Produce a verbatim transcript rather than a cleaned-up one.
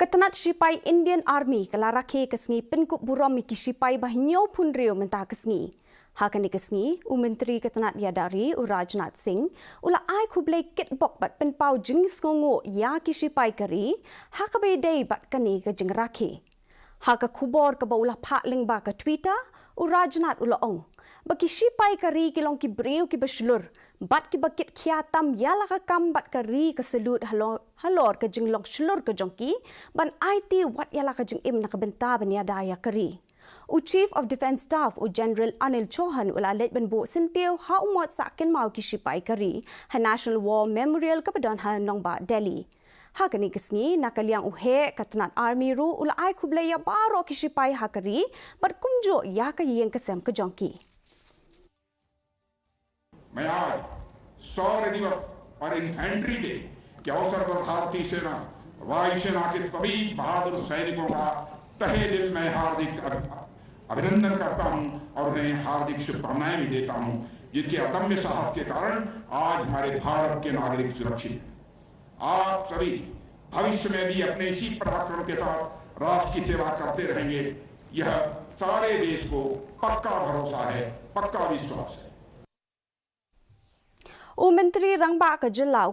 Ka tnat shipai Indian Army ka la rakhe ka sngi pynkup burom ïa ki shipai ba hynñiewphew hynriew mynta ka sngi. Ha kane ka sngi, u Myntri ka tnat ïada ri, u Rajnath Singh, u la ai khublei kitbok bad pynpaw jingsngewnguh ïa ki shipai ka ri ha kaba ïadei bad kane ka jingrakhe. Ha ka khubor kaba u la phah lyngba ka Twitter, u Rajnath u la ong ba ki shipai ka ri ki long ki briew kiba shlur bad kiba kitkhia tam ïa la ka kam bad ka ri ka salute halor, halor ka jinglong shlur ka jong ki ban aiti wat ïa la ka jingim na ka bynta ban ïada ïa ka ri. U Chief of Defence Staff, u General Anil Chauhan, u la leit ban buh syntiew ha u mot sah kynmaw ki shipai ka ri ha National War Memorial kaba don ha nongbah Delhi. Ha kane ka sngi, na ka liang u heh ka tnat army ruh u la ai khublei ïa baroh ki shipai ha ka ri bad kumjuh ïa ka ïing ka sem ka jong ki. मैं आज शौर्य दिवस और इन्फेंट्री डे के अवसर पर भारतीय सेना, वायुसेना के सभी बहादुर सैनिकों का तहे दिल मैं हार्दिक अभ- अभिनंदन करता हूं और उन्हें हार्दिक शुभकामनाएं भी देता हूं, जिनके अदम्य साहस के कारण आज हमारे भारत के नागरिक सुरक्षित हैं। आप सभी भविष्य में भी अपने इसी पराक्रम के साथ राष्ट्र की सेवा करते रहेंगे, यह सारे देश को पक्का भरोसा है, पक्का विश्वास है। U Myntri Rangbah ka jylla, u